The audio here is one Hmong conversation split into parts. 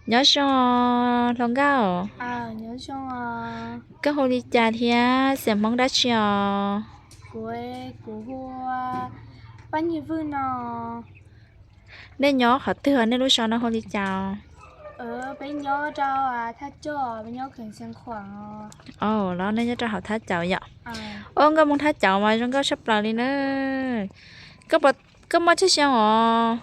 Nyob zoo hluas nkauj. Koj hu li cas thiab xeem Hmoob dab tsi os? Nej nyob qhov twg, nej lub zos no hu li cas? Os, los nej nyob rau hauv Thab Cauv yom? Os, nkauj Hmoob Thab Cauv mas zoo nkauj tshaj plaws li na. Koj muaj tsawg xyoo os?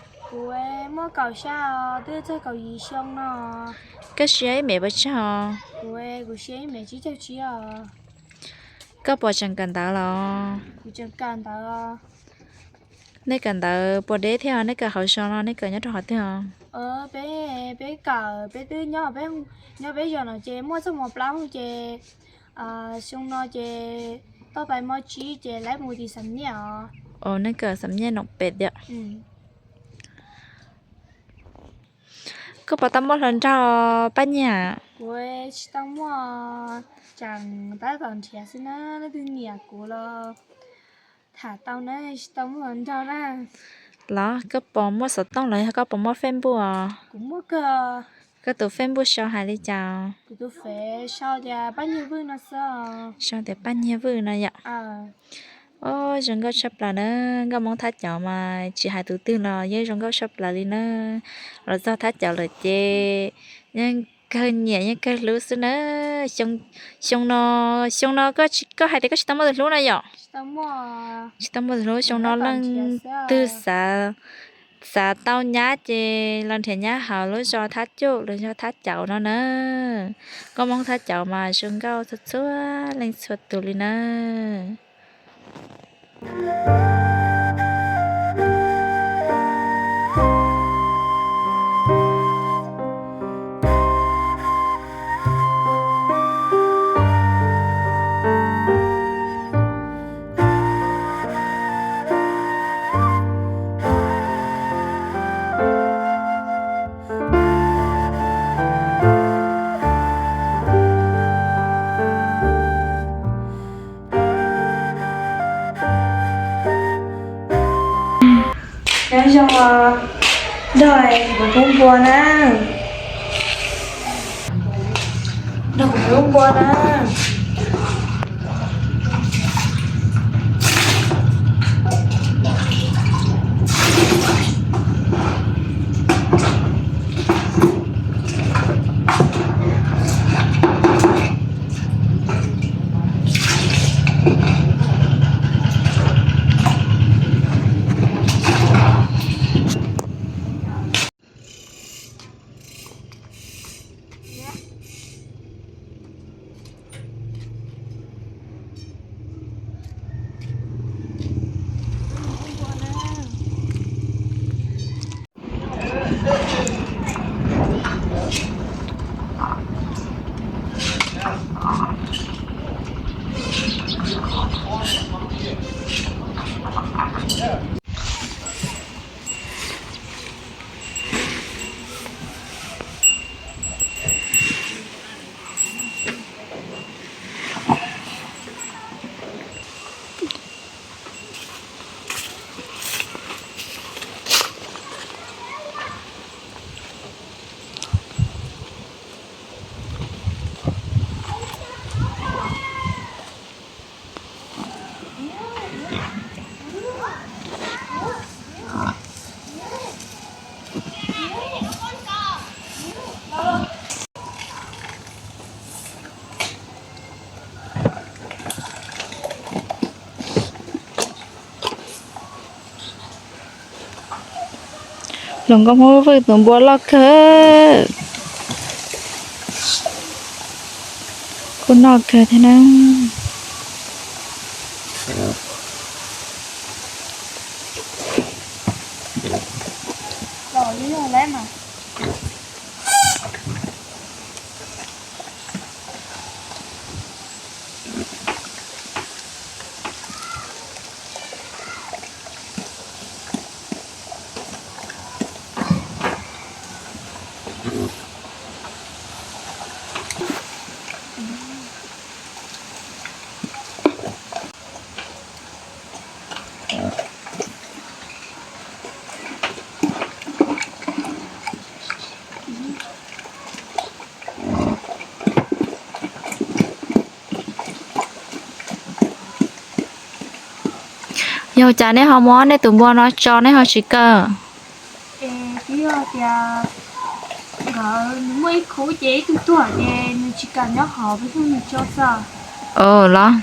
Koj siab ib mev puas tsawg os? Koj puas tseem kawm ntawv los? Nej kawm ntawv puas deb thiab os? Nej kawm hauv zos no nej kawm nyob rau qhov twg os? Peb, peb kawm, peb twb nyob, nyob peb zos no ces muaj txoj hmoo plaub ces xyoo no ces toj pais mos tsib ces lawv mus tim Xam Nyiaj os. Os, nej kawm Xam Nyiaj Noom Pem tiag. Koj puas tau muaj hluas nraug Paj Nyiag? Kuv tsis tau muaj, tseem tab tom nrhiav xwb na, leej twg nyiam kuv los tham tau na, tsis tau muaj hluas nraug na. Los koj puas muaj xov tooj los yog koj puas muaj Facebook os? Kuv muaj kawg. Koj tus Facebook sau hais li cas? Kuv tus Face sau tias Paj Nyiag Vwj no xwb. Sau tias Paj Nyiag Vwj no yom. Os, zoo nkauj tshaj plaws na, nkauj Hmoob Thab Cauv mas tsis hais tus twg los yeej zoo nkauj tshaj plaws li na. Los txog Thab Cauv lawm ces yeej kawg nyiam yeej kawg hlub xwb na. Xyoo no, xyoo no koj hais tias koj tsis tau muaj tus hlub no yom? Tsis tau muaj tus hlub, xyoo no leej twg xav, xav tau nyab ces los nrhiav nyab hauv lub zos Thab Cuj los yog Thab Cauv no na. Nkauj Hmoob Thab Cauv mas zoo nkauj txhua txhua leej txhua tus li na. Nyob zoo os, nrog kuv hlub npua na, nrog kuv hlub npua na. Hluas nkauj Hmoob Vwj tus npua loj kawg, kuj noj kawg thiab na. Ua cas nej ho muab nej tus npua no tso nej ho tsis kaw? Es twb yog tias nkawd muaj ib khub ces ib tug tuag ces nws tsis kam nyob hauv peb thiaj mus tso xwb. Los,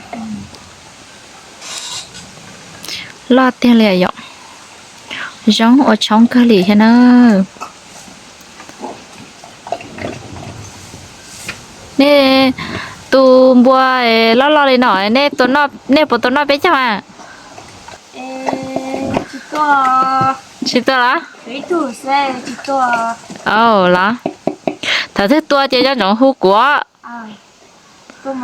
loj tiag li yom. Zoo ua tshoob kawg li thiab na. Nej tus npua loj loj li no, nej puas tau noj peb caug mas? Tsis tuaj los? Thaum twg tua ces nco ntsoov hu kuv. Pub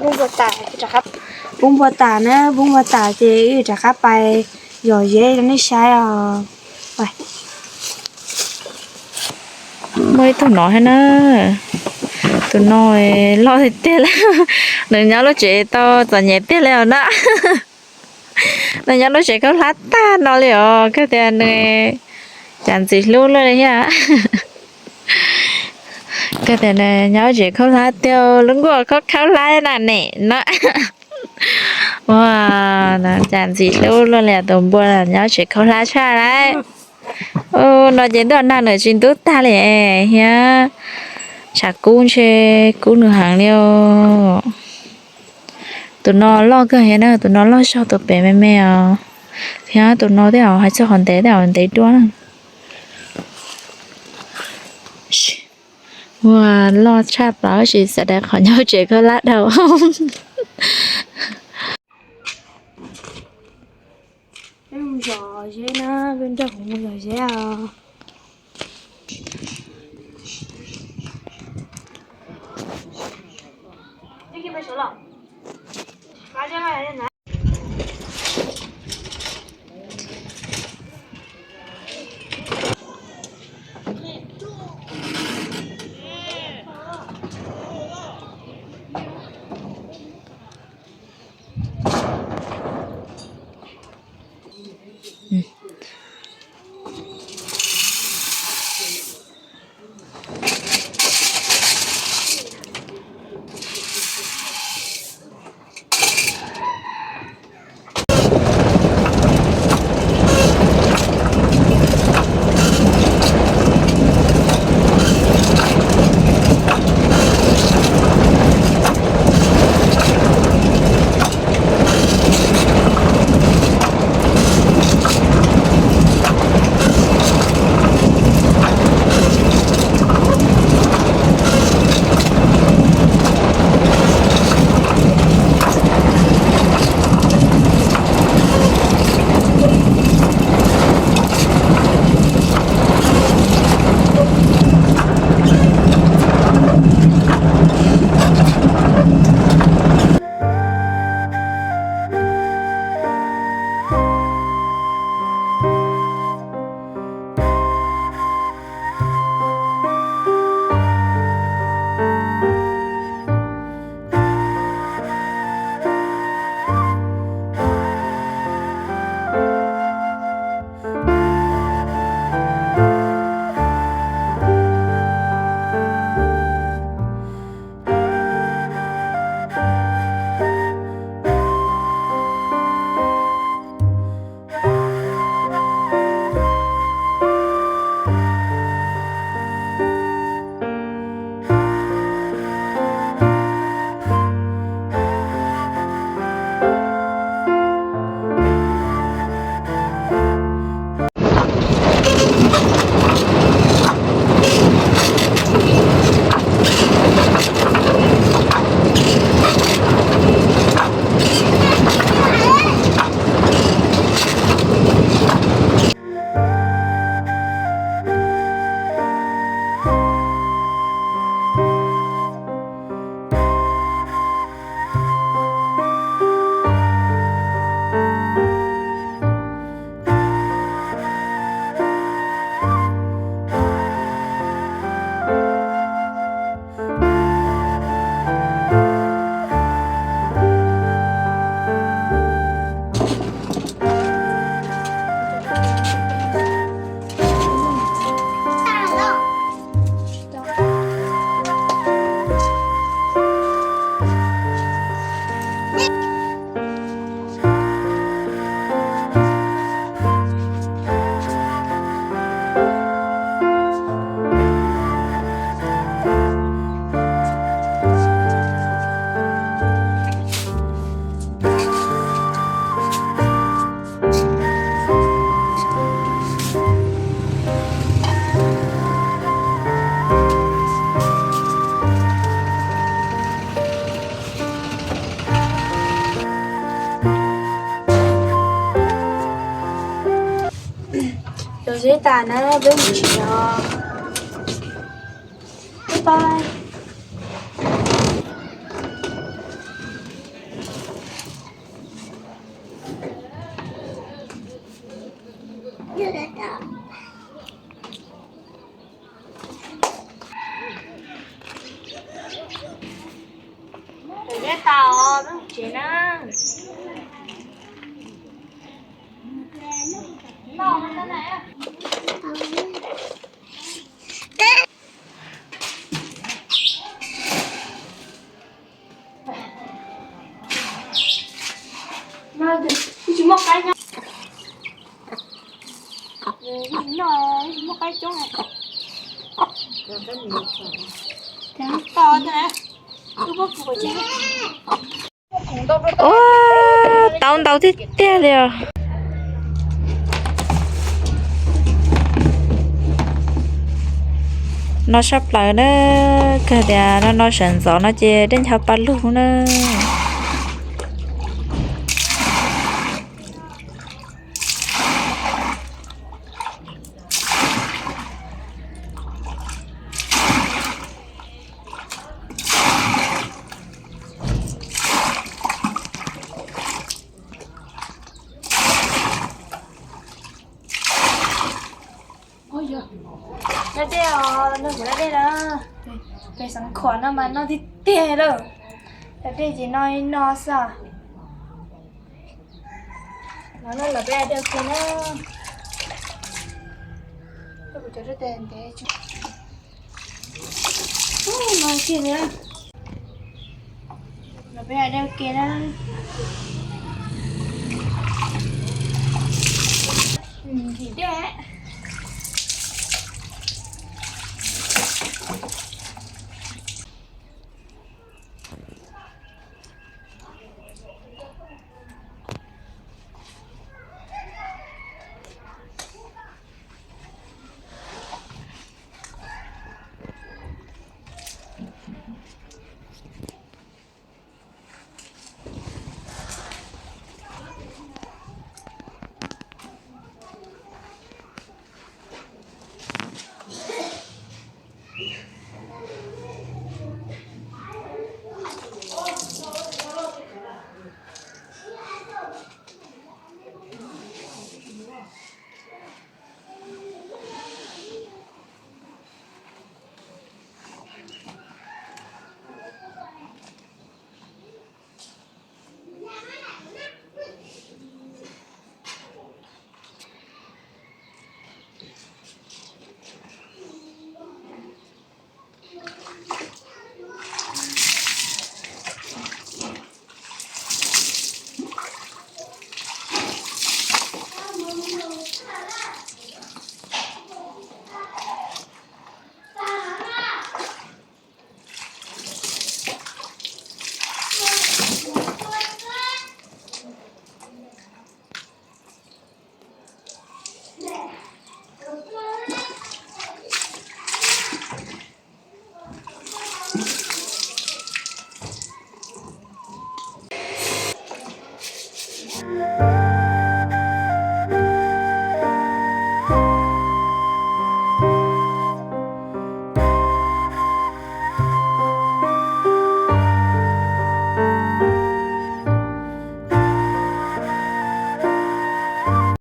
npua tas, pub npua tas na, pub npua tas ces wb rov qab pais yos zeb rau nej saib os. Muaj ib tug no thiab na, tus no loj tiag tiag li, nws nyob lub tsev tau txom nyem tiag li os na. Nws nyob lub tsev khaub hlab tag no li os, kawg tias nws cas ntxim hlub luaj li thiab. Kawg tias nws nyob lub tsev khaub hlab tiag, lub nkuaj khaub khaub hlab na nem no. Ua cas ntxim hlub luaj li, tus npua nyob tsev khaub hlab tshaj lauj. Ua no ces ntuj nag nws tsis ntub tag li thiab. Tshav kub ntshe kub nws heev li os. Tus no loj kawg thiab na, tus no loj zog tus pem me me os. Thiab tus no tej zaum hais txog qhov ntev tej zaum ntev dua na. Ua loj tshaj plaws tab sis xav tias qhov nyob tsev khaub hlab dhau. Peb mus yos zeb na, peb nrog kuv mus yos zeb os. Zeb tas na, peb mus tsev os. Bye bye. Zeb tas os, peb mus tsev na. Ua, tau ntau tiag tiag li os. No sab plaws na, kawg tias no no sawv ntxov no ces dej ncho pa lug na. Lawv dej os, noj kuv lawv dej na. Pem Xeev Khuam no mas noj tiag tiag lawm. Lawv dej ces no no xwb. No no lawv peb dej ua ke na. Kuv cov rau tes ntev no tiag na. Lawv peb dej ua ke na. Ntim dej.